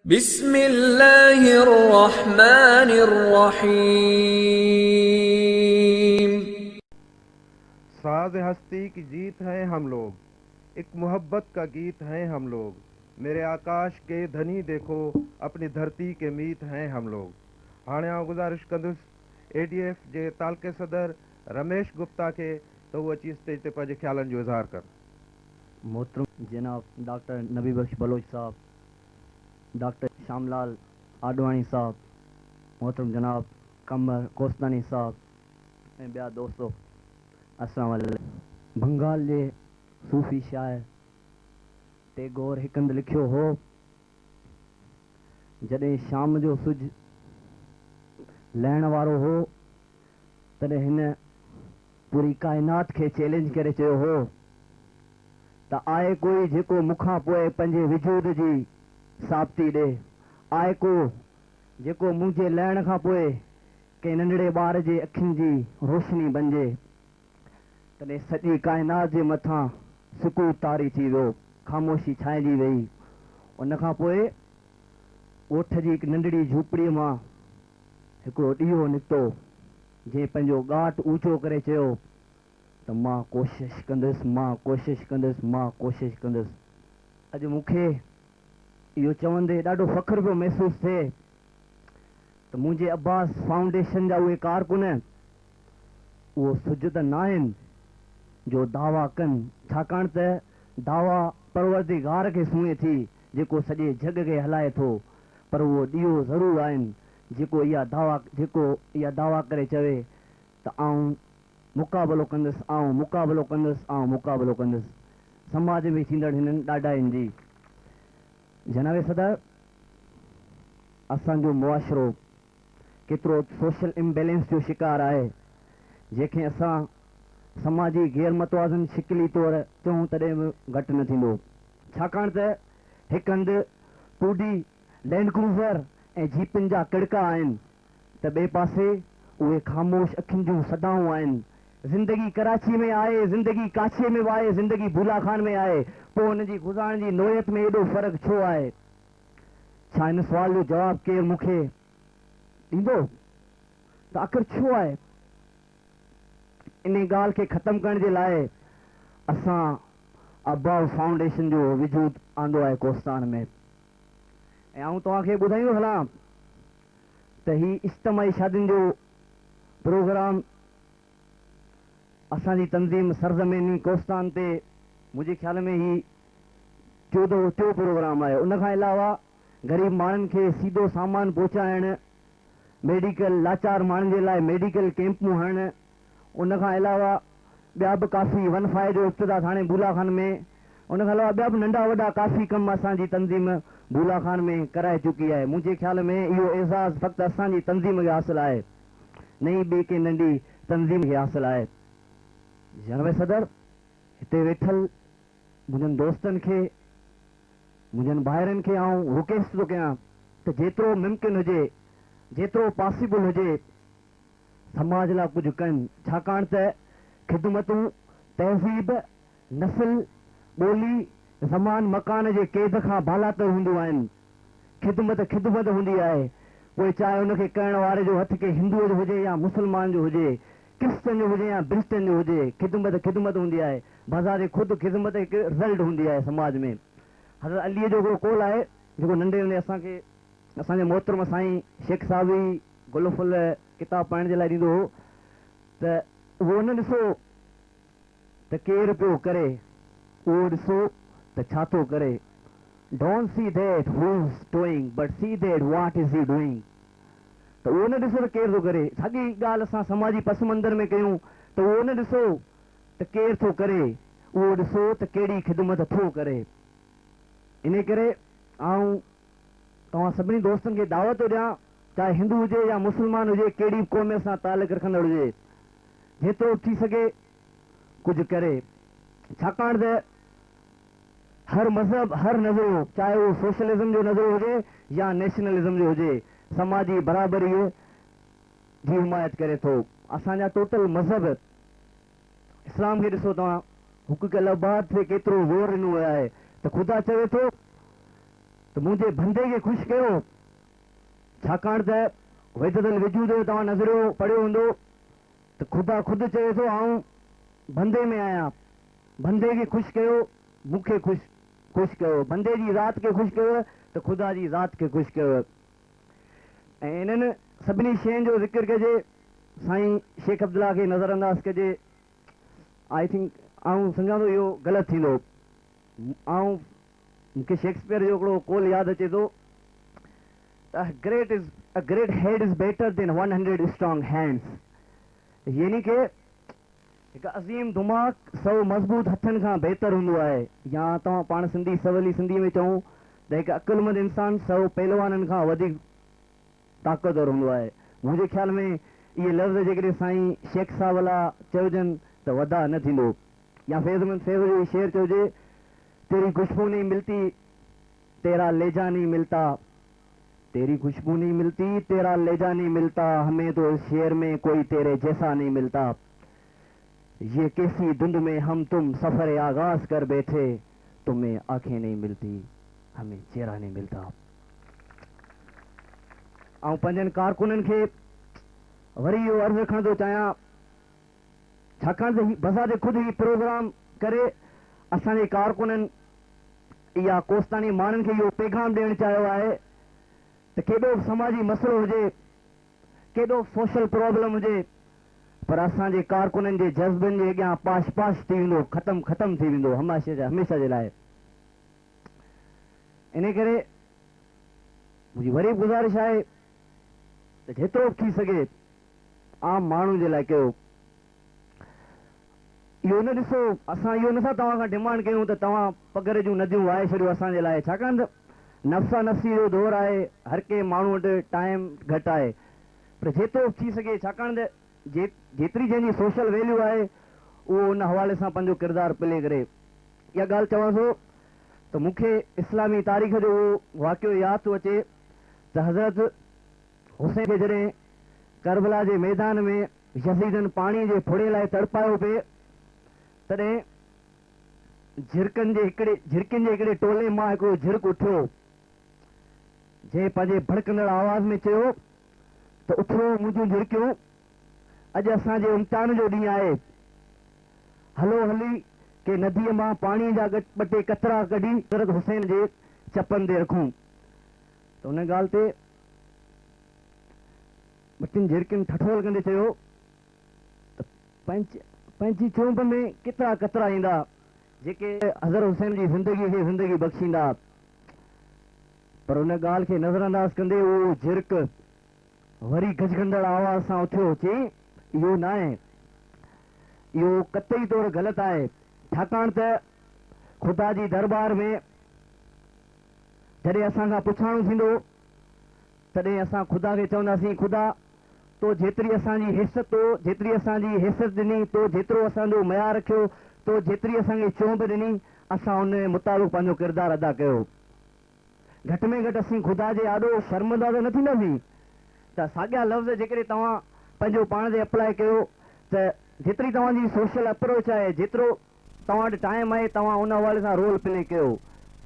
بسم الله الرحمن الرحيم. साज हस्ती की जीत हैं हम लोग, एक मोहब्बत का गीत हैं हम लोग। मेरे आकाश के धनी देखो, अपनी धरती के मीत हैं हम लोग। हाणे आउं गुज़ारिश कंदुसि एडीएफ जे तालके सदर रमेश गुप्ता खे त हू अची स्टेज ते पंहिंजे ख़्यालनि जो इज़हार कनि। मोहतरम जनाब डॉक्टर नबी बख्श बलोच साहब, डॉक्टर श्यामलाल आडवाणी साहब, मोहतरम जनाब कमर कोस्तानी साहब ऐं ॿिया दोस्तो, अस्सलाम वालेकुम। बंगाल जे सूफ़ी शाइर टैगोर हिकु हंधि लिखियो हो, जॾहिं शाम जो सुज लहण वारो हो तॾहिं हिन पूरी काइनात खे चैलेंज करे चयो हो त आहे कोई जेको मूंखां पोइ पंहिंजे वजूद जी साबिती ॾे, आहे को जेको मुंहिंजे लहण खां पोइ कंहिं नंढड़े ॿार जे अखियुनि जी रोशनी बणिजे। तॾहिं सॼी काइनात जे मथां सुकूत तारी थी वियो, ख़ामोशी छाइजी वई। उन खां पोइ ॻोठ जी हिकु नंढड़ी झूपड़ीअ मां हिकिड़ो ॾींहुं निकितो, जंहिं पंहिंजो ॻाट ऊंचो करे चयो त मां कोशिश कंदुसि, मां कोशिश कंदुसि, मां कोशिश कंदुसि। अॼु मूंखे इहो चवंदे ॾाढो फ़ख़्रु पियो महसूसु थिए त मुंहिंजे अब्बास फाउंडेशन जा उहे कारकुन उहो सुज त न आहिनि जो दावा कनि, छाकाणि त दावा परवरदिगार खे सुणे थी जेको सॼे जॻ खे हलाए थो, पर उहो ॾींहो ज़रूरु आहिनि जेको इहा दावा करे चवे त आउं मुक़ाबिलो कंदुसि, आउं मुक़ाबिलो कंदुसि, आउं मुक़ाबिलो कंदुसि समाज में थींदड़ हिननि ॾाढाइनि जी। जनाब सदर, असांजो मुआशिरो केतिरो सोशल इम्बेलेंस जो शिकार आहे, जंहिंखे असां समाजी गैर मुतवाज़न शिकिली तौर चऊं तॾहिं बि घटि न थींदो, छाकाणि त हिकु हंधि टूडी लैंड क्रूज़र ऐं जीपनि जा कड़का आहिनि त ॿिए पासे उहे ख़ामोश अखियुनि जूं सदाऊं आहिनि। ज़िंदगी कराची में आहे, ज़िंदगी काछे में बि आहे, ज़िंदगी भूला खान में आहे, पोइ हुनजी गुज़ारण जी नोयत में एॾो फ़र्क़ु छो आहे? छा हिन सुवाल जो जवाबु केरु मूंखे ॾींदो त आख़िर छो आहे? इन ॻाल्हि खे ख़तमु करण जे लाइ असां अब्बास फाउंडेशन जो वजूद आंदो आहे कोस्तान में। ऐं आउं तव्हांखे ॿुधाईंदो हलां त ही इज्तिमाई शादियुनि जो प्रोग्राम असांजी तंज़ीम सरज़मीनी कोस्तान ते मुंहिंजे ख़्याल में ही टियों प्रोग्राम आहे। उन खां अलावा ग़रीब माण्हुनि खे सीधो सामान पहुचाइण, मेडिकल लाचार माण्हुनि जे लाइ मेडिकल कैंपूं हणणु, उन खां अलावा ॿिया बि काफ़ी वन फाइव जो इब्तिदा थाणे भूला खान में, उन खां अलावा ॿिया बि नंढा वॾा काफ़ी कम असांजी तंज़ीम भूला खान में कराए चुकी आहे। मुंहिंजे ख़्याल में इहो एज़ाज़ फ़क़्तु असांजी तंज़ीम खे हासिलु आहे, न ई ॿी कंहिं नंढी तंज़ीम खे हासिलु आहे। जनाब सदर, हिते वेठल मुंहिंजनि दोस्तनि खे, मुंहिंजनि भाइरनि खे आउं रिक्वेस्ट थो कयां त जेतिरो मुमकिन हुजे, जेतिरो पॉसिबल हुजे, समाज लाइ कुझु कनि, छाकाणि त ख़िदमतूं तहज़ीब, नस्ल, ॿोली, ज़मान, मकान जे क़ैद खां बालातर हूंदियूं आहिनि। ख़िदमत ख़िदमत हूंदी आहे, पोइ चाहे हुनखे करण वारे जो हथु कंहिं हिंदूअ जो हुजे या मुस्लमान जो हुजे, क्रिश्चन जो हुजे या ब्रिस्टन जो हुजे, ख़िदमत ख़िदमत हूंदी आहे। बज़ारे ख़ुदि ख़िदमत हिकु रिज़ल्ट हूंदी आहे समाज में। हज़रत अलीअ जो हिकिड़ो कौल आहे जेको नंढे हूंदे असांखे असांजे मोहतरम साईं शेख साहिब ई गुल फुल किताब पढ़ण जे लाइ ॾींदो हो त उहो न ॾिसो त केरु पियो करे, उहो ॾिसो त छा थो करे। Don't see that who is doing, but see that what is he doing. त उहो न ॾिसो त केरु थो करे। साॻी ॻाल्हि असां समाजी पस मंज़र में कयूं त उहो न ॾिसो त केरु थो करे, उहो ॾिसो त कहिड़ी ख़िदमत थो करे। इन करे आउं तव्हां सभिनी दोस्तनि खे दावत थो ॾियां, चाहे हिंदू हुजे या मुस्लमान हुजे, कहिड़ी बि क़ौम सां तालुक़ रखंदड़ हुजे, जेतिरो थी सघे कुझु करे, छाकाणि त हर मज़हब, हर नज़रियो, चाहे उहो सोशलिज़म जो नज़रियो हुजे या नेशनलिज़म जो हुजे, समाजी बराबरीअ जी हिमायत करे थो। असांजा टोटल मज़हब, इस्लाम खे ॾिसो तव्हां, हुकूक अल-इबाद ते केतिरो ज़ोर ॾिनो वियो आहे त ख़ुदा चवे थो ته منهنجي بندي کي ख़ुशि कयो। छाकाणि त वहदतुल वजूद जो तव्हां नज़रियो पढ़ियो हूंदो त ख़ुदा ख़ुदि चए थो आउं बंदे में आहियां, बंदे खे ख़ुशि कयो, मूंखे ख़ुशि कयो, बंदे जी ज़ात खे ख़ुशि कयो त ख़ुदा जी ज़ात खे ख़ुशि कयो। ऐं इन्हनि सभिनी शयुनि जो ज़िक्र कजे, साईं शेख अब्दुल्ला खे नज़रअंदाज़ कजे, I think आउं सम्झां थो इहो ग़लति थींदो। आउं मूंखे शेक्सपियर जो हिकिड़ो कोल यादि अचे थो त a great head is better than 100 strong hands, यानी कि हिकु अज़ीम दिमाग़ 100 मज़बूत हथनि खां बहितर हूंदो आहे। या तव्हां पाण सिंधी सवली सिंधीअ में चऊं त हिकु अक़लमंद इंसान 100 पहलवाननि खां वधीक ताक़तवर हूंदो आहे। मुंहिंजे ख़्याल में इहे लफ़्ज़ जेकॾहिं साईं शेख साहिब लाइ चइजनि त वधा न थींदो। या फैज़ फैज़ जो शेर चइजे, तेरी ख़ुशबू नहीं मिलती तेरा लहजा नहीं मिलता, तेरी खुशबू नहीं मिलती तेरा लहजा नहीं मिलता, हमें तो इस शेर में कोई तेरे जैसा नहीं मिलता। ये कैसी धुंध में हम तुम सफर आगाज कर बैठे, तुम्हें आंखें नहीं मिलती हमें चेहरा नहीं मिलता। आउं पंहिंजनि कारकुननि खे वरी इहो अर्ज़ु रखणु थो चाहियां, छाकाणि त बज़ाते ख़ुदि ही प्रोग्राम करे असांजे कारकुननि या कोस्तानी माण्हुनि खे इहो पैगाम ॾियणु चाहियो आहे त केॾो बि समाजी मसइलो हुजे, केॾो बि सोशल प्रॉब्लम हुजे, पर असांजे कारकुननि जे जज़्बनि जे अॻियां पाश पाश थी वेंदो, ख़तमु ख़तमु थी वेंदो हमेशह जे लाइ। इन करे मुंहिंजी वरी बि गुज़ारिश आहे त जेतिरो बि थी सघे आम माण्हू जे लाइ कयो। इहो न ॾिसो, असां इहो नथा तव्हां खां डिमांड कयूं त तव्हां पघर जूं नदियूं वाहे छॾियो असांजे लाइ, छाकाणि त नफ़्सा नफ़्सी जो दौरु आहे, हर कंहिं माण्हू वटि टाइम घटि आहे, पर जेतिरो बि थी सघे, छाकाणि त जेतिरी जंहिंजी सोशल वैल्यू आहे उहो उन हवाले सां पंहिंजो किरदारु प्ले करे। इहा ॻाल्हि चवां थो त मूंखे इस्लामी तारीख़ जो उहो वाक़ियो यादि थो अचे त हज़रत हुसैन खे जॾहिं करबला जे मैदान में यज़ीदनि पाणीअ जे फुड़े लाइ तड़पायो पिए, तॾहिं झिरकनि जे हिकिड़े टोले मां हिकिड़ो झिरक उथियो, जंहिं पंहिंजे भड़कंदड़ आवाज़ में चयो त उथियो मुंहिंजूं झिरकियूं, अॼु असांजे इम्तिहान जो ॾींहुं आहे, हलो हली के नदीअ मां पाणीअ जा ॿ टे कतरा कढी हज़रत हुसैन जे चपनि ते रखूं। त उन ॻाल्हि ते ॿ टिनि झिरकियुनि ठठोल कंदे चयो त पंहिंजी चोंब में केतिरा कतरा ईंदा जेके हज़रत हुसैन जी ज़िंदगीअ खे ज़िंदगी बख़्शींदा। पर उन ॻाल्हि खे नज़रअंदाज़ कंदे उहो झिरक वरी गजगंदड़ आवाज़ सां उथियो, चई इहो न आहे, इहो कतई तौर ग़लति आहे, छाकाणि त ख़ुदा जी दरबार में जॾहिं असां खां पुछाणो थींदो तॾहिं असां ख़ुदा खे चवंदासीं, ख़ुदा तो जेतिरी असांजी हैसियत, तो जेतिरी असांजी हैसियत ॾिनी, तो जेतिरो असांजो मयार रखियो, तो जेतिरी असांखे चोंब ॾिनी, असां उन मुताबिक़ पंहिंजो किरदारु अदा कयो। घटि में घटि असीं ख़ुदा जे आॾो शर्मंदा त न थींदासीं। त साॻिया लफ़्ज़ जेकॾहिं तव्हां पंहिंजो पाण ते अप्लाई कयो त जेतिरी तव्हांजी सोशल अप्रोच आहे, जेतिरो तव्हां वटि टाइम आहे, तव्हां उन हवाले सां रोल प्ले कयो।